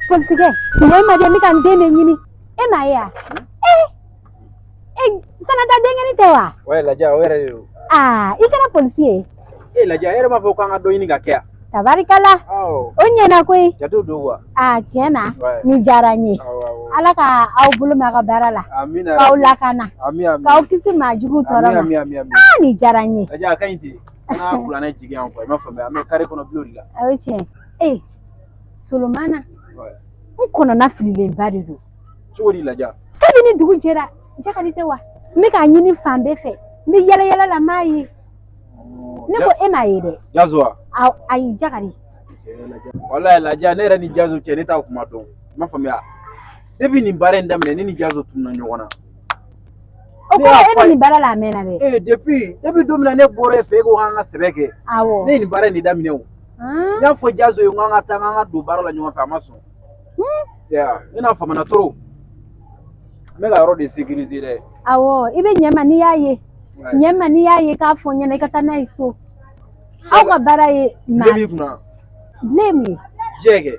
Polisikɛ, nin ye majɛ, n bɛ ka n den de ɲini. E m'a ye wa? Ee e, Sanata denkɛnin tɛ wa? Ouais, Laja, o yɛrɛ de don. Aa, i kɛra polisi ye. E Laja, e yɛrɛ b'a fɔ k'an ka dɔ ɲini ka kɛ yan. Tabarikala. Awɔ. O ɲɛna koyi. Jatew don quoi. Aa, tiɲɛ na. Ouais. Nin diyara n ye. Awɔ, awɔ. Ala ka aw bolo mɛn aw ka baara la. Amina. K'aw lakana. Ami, ami. K'aw kisi maa juguw tɔɔrɔ ma. Ami, ami, ami. Aa, nin diyara n ye. Laja, a ka ɲi ten. An ka kuranɛ jigin yan quoi, i m'a faamuya, an bɛ carré kɔnɔ bulon de la. O ye tiɲɛ. Ee Solomana. Ouais. N kɔnɔna fililenba de don. Cogo di, Laja? Kabini dugu jɛra, Jakari tɛ wa? N bɛ k'a ɲini fan bɛɛ fɛ, n bɛ yala yala la, n m'a ye. Ne ko e m'a ye dɛ. Jazo wa? Ayi, Jakari. Walayi Laja, ne yɛrɛ ni Jazo cɛ, ne t'a kuma dɔn. I m'a faamuya. Depuis nin baara in daminɛ, ne ni Jazo tununa ɲɔgɔn na. O Ne kɔrɔ y'a e fɔ a bɛ ye. nin baara la a mɛnna dɛ. Ee, depuis don min na ne bɔra e fɛ, e ko k'an ka sɛbɛ kɛ. Awɔ. Ne ye nin baara in de daminɛ o. N y'a fɔ Jazo ye, n ko an ka taa, k'an ka don baara la ɲɔgɔn fɛ, a ma sɔn. Ya, ne n'a famana trop. N bɛ ka yɔrɔ de sécuriser dɛ. Awɔ, i bɛ ɲɛ ma n'i y'a ye. Ɲɛ ma n'i y'a ye k'a fɔ n ɲɛna, i ka taa n'a ye so. Aw ka baara ye maa. Bilen b'i kunna. Bilen mun ye? Jɛ kɛ.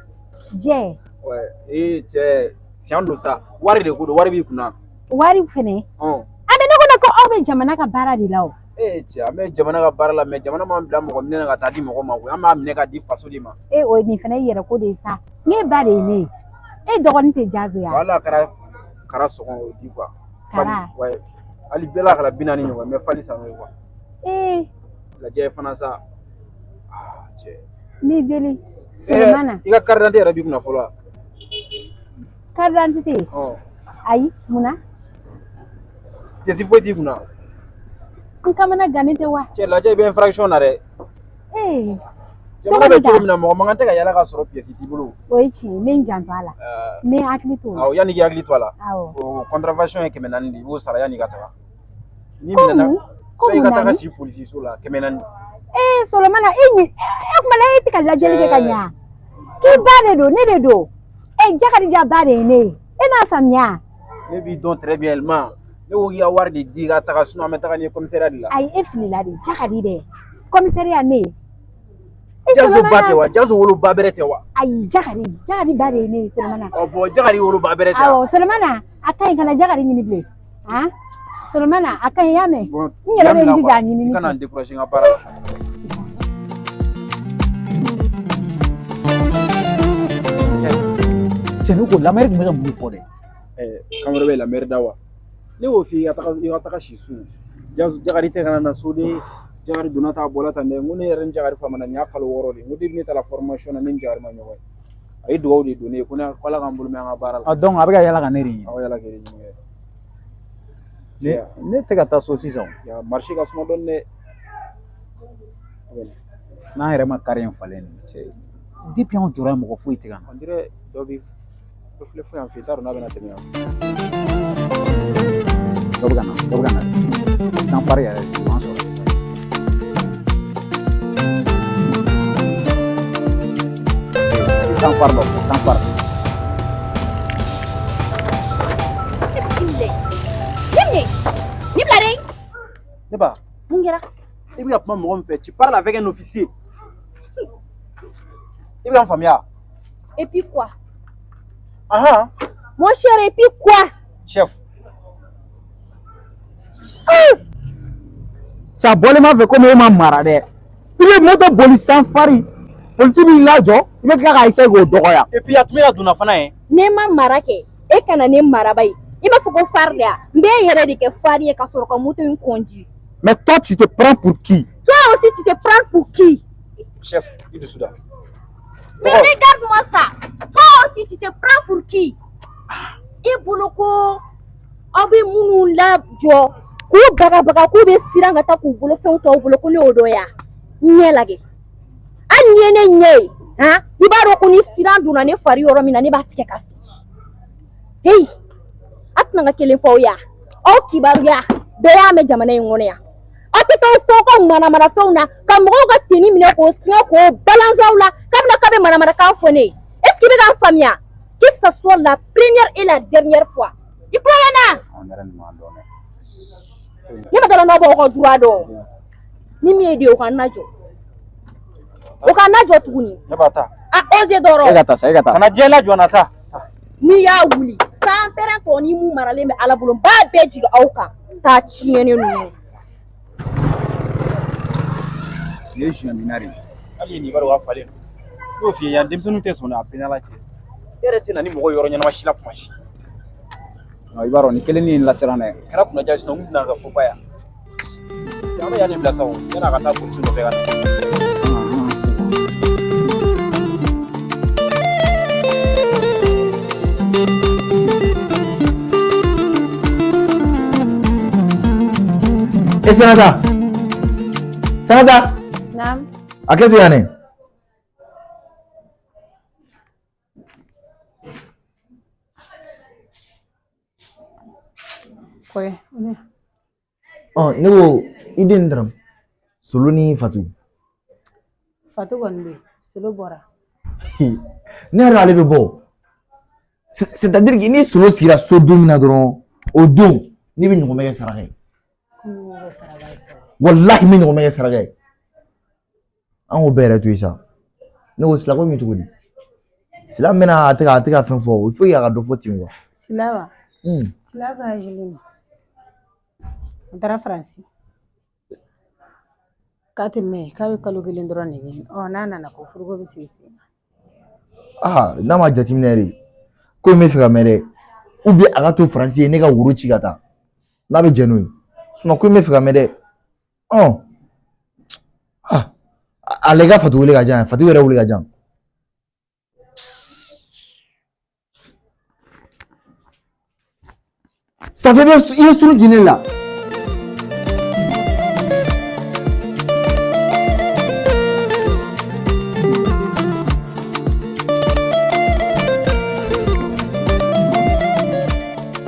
Jɛ. Ouais. Ee cɛ, siyan don sa. Wari de ko don, wari b'i kunna. Wari fɛnɛ. Ɔn. A bɛ ne kɔnɔ ko aw bɛ jamana ka baara de la o. Ee cɛ, an bɛ jamana ka baara la, mais jamana m'an bila mɔgɔ minɛ na ka taa di mɔgɔ ma koyi. An b'a minɛ ka di faso de ma. E, o nin fɛnɛ ye yɛrɛ ko de ye sa. Ne ba de ye ne ye. E dɔgɔnin tɛ Jazo ya? Wala kɛra kara sɔgɔn o di quoi. Kara. Ouais. Hali bɛɛ la kala 40 ɲɔgɔn, n bɛ fali san n'o ye quoi. Ee. Lajɛ fana sa. Ah cɛ. N b'i deli. Solomana. I ka carte d'identité yɛrɛ b'i kunna fɔlɔ wa? Carte d'identité? Ɔn. Ayi, mun na? Pièce foyi t'i kunna. N kamana gannen tɛ wa? Cɛ lajɛ, i bɛ infraction na dɛ. Ee. Jamana bɛ cogo min na, mɔgɔ man kan tɛ ka yala ka sɔrɔ pièce t'i bolo. O ye tiɲɛ ye, n bɛ n janto a la. N bɛ n hakili to o la. Awɔ, yanni k'i hakili to a la. Awɔ. O contravention ye 400 de ye, i b'o sara yanni i ka taga. N'i Ko minɛna, mun? Ko sani i mun ka taga naani? si polisiso la, 400. Ee Solomana, e ɲi e kuma la, e tɛ ka lajɛli kɛ ka ɲa. K'i ba de don, ne de don. E Jakarija ba de ye ne ye. E m'a faamuya? Ne b'i dɔn très bien, Elma. Ne ko k'i ka wari de di i ka taga, sinon an bɛ taga n'i ye commissariat de la. Ayi, e filila de, Jakari dɛ. Commissariat ne ye. E Jazo ba Solomana. tɛ wa? Jazo woloba bɛrɛ tɛ wa? Ayi, Jakari, Jakari ba de ye ne ye, Solomana. Ɔ bon, Jakari woloba bɛrɛ tɛ wa? Awɔ, Solomana, a ka ɲi, kana Jakari ɲini bilen. Han? Solomana, a ka ɲi, i y'a mɛn? Bon, N yɛrɛ bɛ n jija a i ɲinini kana fɛ. n décourager n ka baara la. Cɛ, ne ko la mère tun bɛ ka mun de fɔ dɛ? Kan wɛrɛ bɛ la mère da wa? Ne y'o f'i ye, i ka taga si so. Jakari tɛ kana na so de. Jakari donna tan, a bɔra tan dɛ. N ko ne yɛrɛ ni Jakari famana, nin y'a kalo 6 de ye. N ko depuis ne taara formation na, ne ni Jakari ma ɲɔgɔn ye. A ye dugawu de don ne ye ko ne ko Ala k'an bolo mɛn an ka baara la. Ah, donc a bɛ ka yala ka ne de ɲini. Aw yala k'e de ɲini kɛ. Ne tɛ ka taa so sisan. Ya, marché ka suma dɔɔni dɛ. N'an yɛrɛ ma carré in falen nin cɛ. Depuis anw jɔra yen, mɔgɔ foyi tɛ ka na. On dirait dɔ bɛ dɔ filɛ fo yan fɛ, i t'a dɔn n'a bɛna tɛmɛ yan. Dɔ bɛ ka na, dɔ bɛ ka na. Sans phare yɛrɛ, o b'an sɔrɔ. Sans phare dɔ, sans phare. Nin nin bila dɛ. Ne ba. Mun kɛra? I bɛ ka kuma mɔgɔ min fɛ, tu parles avec un officier. I bɛ ka n faamuya? Et puis quoi? Ahan. Mon cher, et puis quoi? Chef. Cɛ, a bɔlen b'a fɛ komi e ma mara dɛ. I bɛ moto boli sans phare. Polisi b'i lajɔ, i bɛ tila k'a essayer k'o dɔgɔya. Et puis a tun bɛ ka donna fana ye. Ne ma mara kɛ, e kana ne maraba ye. I b'a fɔ ko phare de ya. N b'e yɛrɛ de kɛ phare ye ka sɔrɔ ka moto in conduire. Mais toi, tu te prends pour qui? Toi aussi, tu te prends pour qui? Chef, i dusu da. Mais regarde-moi ça. Toi aussi, tu te prends pour qui? E bolo ko aw bɛ minnu lajɔ k'u bagabaga k'u bɛ siran ka taa k'u bolofɛnw to aw bolo, ko ne y'o dɔn ya. N ɲɛ lajɛ. Hali n'i ye ne ɲɛ ye, han, i b'a dɔn ko ni siran donna ne fari yɔrɔ min na, ne b'a tigɛ ka fili. Heyi, a tɛna ka kelen fɔ aw ya. Aw kibaruya bɛɛ y'a mɛn jamana in kɔnɔ yan. Aw tɛ taa fɔ aw ka manamanafɛnw na ka mɔgɔw ka tenue minɛ k'o siɲɛ k'o balancer aw la k'a bɛna k'a bɛ manamanakan fɔ ne ye. Est ce que i bɛ k'an faamuya? Que ça soit la première et la dernière fois. I tulo bɛ n na? Anw yɛrɛ nin m'an dɔn dɛ. Ne ma dala n'aw b'aw ka droit dɔn. Ni min ye de, o ka n lajɔ. O ka na jɔ tuguni. Ne b'a ta. A oser dɔrɔn. E ka taa sa, e ka taa. Kana diɲɛ lajɔ na taa. N'i y'a wuli san pɛrɛn tɔ ni mun maralen bɛ Ala bolo n b'a bɛɛ jigin aw kan taa tiɲɛnen ninnu. Nin ye siɲɛ minɛ de ye. Hali nin b'a dɔn k'a falen don. N y'o f'i ye yan denmisɛnninw tɛ sɔn dɛ a bɛɛ n'Ala cɛ. E yɛrɛ tɛ na ni mɔgɔ ye yɔrɔ ɲɛnama si la kuma si. I b'a dɔn nin kelen nin lasiran dɛ. Kɛra kunnaja ye sinon n kun tɛna ka fɔ ba yan. An bɛ yan de bila sa o yan'a ka taa polisiw nɔfɛ ka na. E Sanata. Sanata. Naam. Hakɛ to yan dɛ. Kɔkɛ. Ɔ ne ko i den dɔrɔn Solo ni Fatu. Fatu kɔni bɛ yen, Solo bɔra. Ne yɛrɛ ale bɛ bɔ. C'est-à-dire que ni Solo sigira so don min na dɔrɔn o don ne bɛ ɲɔgɔmɛ kɛ saraka ye. Walahi n bɛ ɲɔgɔmɛ kɛ saraka ye. An k'o bɛɛ yɛrɛ to yen sa. Ne ko Sila ko in bɛ cogo di? Sila mɛna a tɛ ka fɛn fɔ, il faut que a ka dɔ fɔ ten quoi. Sila wa? Hmm. Sila voyagelen don. A taara Faransi. K'a tɛ mɛn, k'a bɛ kalo kelen dɔrɔn de kɛ. Ɔ n'a nana ko furuko bɛ sigi sen kan. Ah, n'a ma jateminɛ de ko in bɛ fɛ ka mɛn dɛ, ou bien a ka to Faransi ye ne ka woro ci ka taa n'a bɛ jɛn n'o ye, sinon ko in bɛ fɛ ka mɛn dɛ. Ɔn ah, ale ka Fatu wele ka jan, Fatu yɛrɛ wele ka jan. Ça fait i bɛ suru jeni ne la.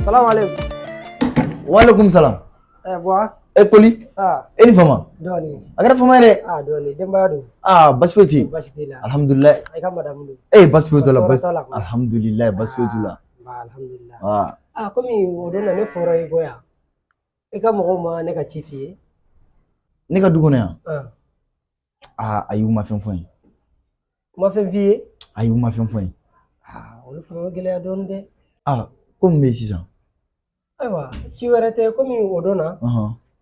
Salamu alaikum. Waaleykum salam. Eh, Buwa. E Koli. Ah, E ni fama. Dɔɔni. A kɛra fama ye dɛ. Ah, dɔɔni. Denbaya dun? Ah, basi foyi tɛ yen. Basi t'i la. Alhamdulilayi. I ka madamu dun? Eh, basi foyi t'o la. Tɔɔrɔ Basi t'a la kɔni. alhamdulilayi, basi foyi t'u la. Ba, alhamdulillah. Ah, Ah, komi o don na ne fɔra i kɔ yan. I ka mɔgɔw ma ne ka ci f'i ye. Ne ka du kɔnɔ yan. Ah, Ah, ayi, u ma fɛn fɔ n ye. U ma fɛn f'i ye? Ayi, u ma fɛn fɔ n ye. Ah, olu fana bɛ gɛlɛya dɔɔni dɛ. Ah, ko mun bɛ yen sisan? Ayiwa, ci wɛrɛ tɛ komi o don na.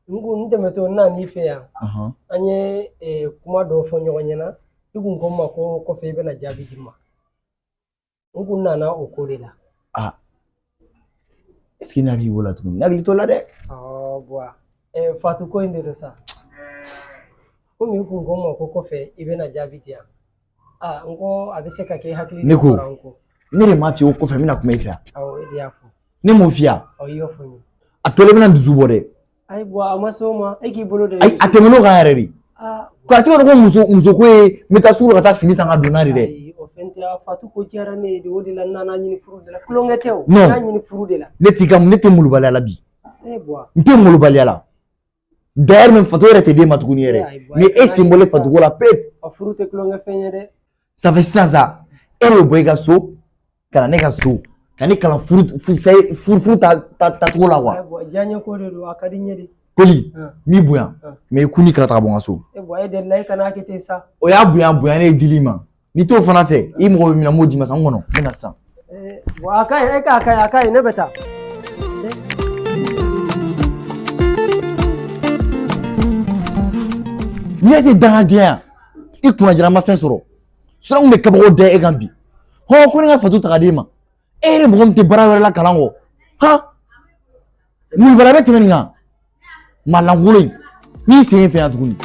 N kun n tɛmɛtɔ n nan'i fɛ yan. An ye kuma dɔ fɔ ɲɔgɔn ɲɛna. I kun ko n ma ko kɔfɛ i bɛna jaabi di n ma. N kun nana o ko de la. Ah, est ce que ne hakili b'o la tuguni? Ne hakili t'o la dɛ. Awɔ, Buwa. Fatu ko in de don sa. Komi i kun ko n ma ko kɔfɛ i bɛna jaabi di yan. Ah, n ko a bɛ se ka kɛ i hakili Ne de ko. bɔra n kɔ. Ne de m'a f'i ye ko kɔfɛ n bɛna kuma i fɛ yan. Awɔ, e de y'a fɔ. Ne m'o f'i ye wa? Awɔ, i y'o fɔ n ye. A tɔlen bɛna n dusu bɔ dɛ. Ayi, Buwa, a ma se o ma. E k'i bolo da i Ayi, a tɛmɛn'o kan yɛrɛ de. Ah, Ko a tɛ ko muso muso ko ye n bɛ taa sugu la ka taa fini san ka don n'a de dɛ. Ayi, o fɛn tɛ. Fatu ko diyara ne ye de, o de la n nana ɲini furu de la. Tulonkɛ tɛ o. Non. N y'a ɲini furu de la. Ne t'i ka ne tɛ molobaliya la bi. Eh, Buwa. N tɛ molobaliya la. D'ailleurs même Fatu yɛrɛ tɛ d'e ma tuguni yɛrɛ. Ayi, Buwa, Ni e sen bɔlen Fatu ko la pewu. A furu tɛ tulonkɛ fɛn ye dɛ. Ça fait sisan sa e de bɛ bɔ i ka so ka na ne ka so ka ne kalan furu furu furu furu ta ta tacogo la quoi. Ayi, Buwa, diyaɲɛ ko de don, a ka di n ye de. Koli, Ah. n b'i bonya Ah. mais i kun ni kala ta ka bɔ n ka so. Eh, Buwa, e delila i kana kɛ ten sa. O y'a bonya bonya ne ye dili ma. N'i t'o fana fɛ i mago bɛ min na n b'o d'i ma sisan n kɔnɔ n bɛ na sisan. Eh, Buwa, a ka ɲi, e k'a ka ɲi, a ka ɲi, ne bɛ taa. N'i y'a kɛ dangadenya i kunna jara ma fɛn sɔrɔ sinon n kun bɛ kabako da e kan bi hɔn ko ne ka Fatu ta ka d'e ma e yɛrɛ mɔgɔ min tɛ baara wɛrɛ la kalan kɔ han mun wɛrɛ bɛ tɛmɛ nin kan maa lankolon in n'i sen ye fɛn yan tuguni.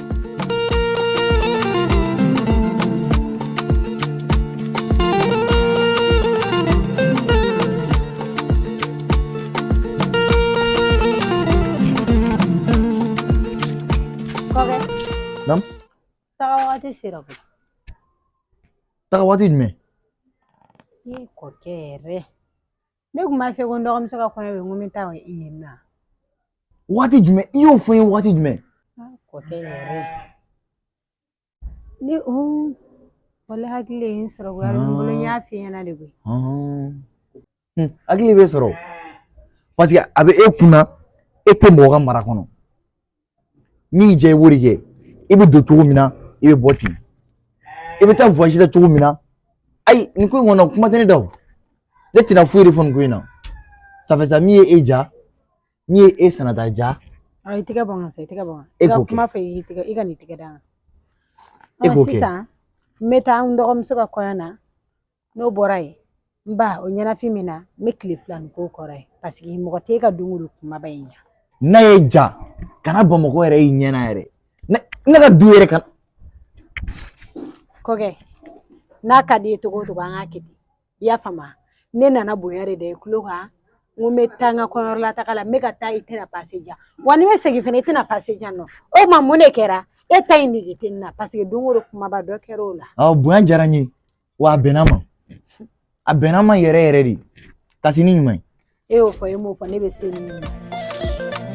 Kɔkɛ. Naamu. Taga wagati sera koyi. Taga waati jumɛn? I kɔkɛ yɛrɛ. Ne kun b'a fɛ ko n dɔgɔmuso ka kɔɲɔ bɛ yen, n ko n bɛ taa yen nɔ. Waati jumɛn? I y'o fɔ n ye waati jumɛn? Kɔkɛ yɛrɛ. Ni wala hakili ye n sɔrɔ koyi, a bɛ n bolo n y'a f'i ɲɛna de koyi. Hakili bɛ sɔrɔ parce que a bɛ e kunna e tɛ mɔgɔ ka mara kɔnɔ min y'i diya i b'o de kɛ i bɛ don cogo min na i bɛ bɔ ten. I bɛ taa voyage la cogo min na, ayi, nin ko in kɔnɔ kuma tɛ ne da o. Ne tɛna foyi de fɔ nin ko in na. Ça fait ça, min ye e ja, min ye e sanata ja. I tɛgɛ bɔ n kan sa, i tɛgɛ bɔ n kan. E I ka k'o kɛ. kuma fɛ, i tɛgɛ, i ka n'i tɛgɛ da n kan. E k'o kɛ. Sisan n bɛ taa n dɔgɔmuso ka kɔɲɔ na. N'o bɔra yen, n ba o ɲɛnafin min na, n bɛ tile fila nin k'o kɔrɔ ye, parce que mɔgɔ t'e ka don o don kumaba in ɲɛ. N'a ye ja, kana Bamakɔ yɛrɛ y'i ɲɛ na yɛrɛ. Ne ka du yɛrɛ kan. Kɔkɛ, n'a ka di i ye cogo o cogo, an k'a kɛ ten. I y'a faamu? Ne nana bonya de da i tulo kan. N ko n bɛ taa n ka kɔɲɔyɔrɔ la taga la, n bɛ ka taa, i tɛna pase diyan wa? Ni n bɛ segin fana, i tɛna pase diyan nɔ. O tuma mun de kɛra? E ta in nege tɛ ne na, parce que don o don kumaba dɔ kɛra o la. Awɔ, bonya diyara n ye wa, a bɛnna n ma, a bɛnna n ma yɛrɛ yɛrɛ de. Ka se ni ɲuman ye. E y'o fɔ, e m'o fɔ, ne bɛ se ni min ye.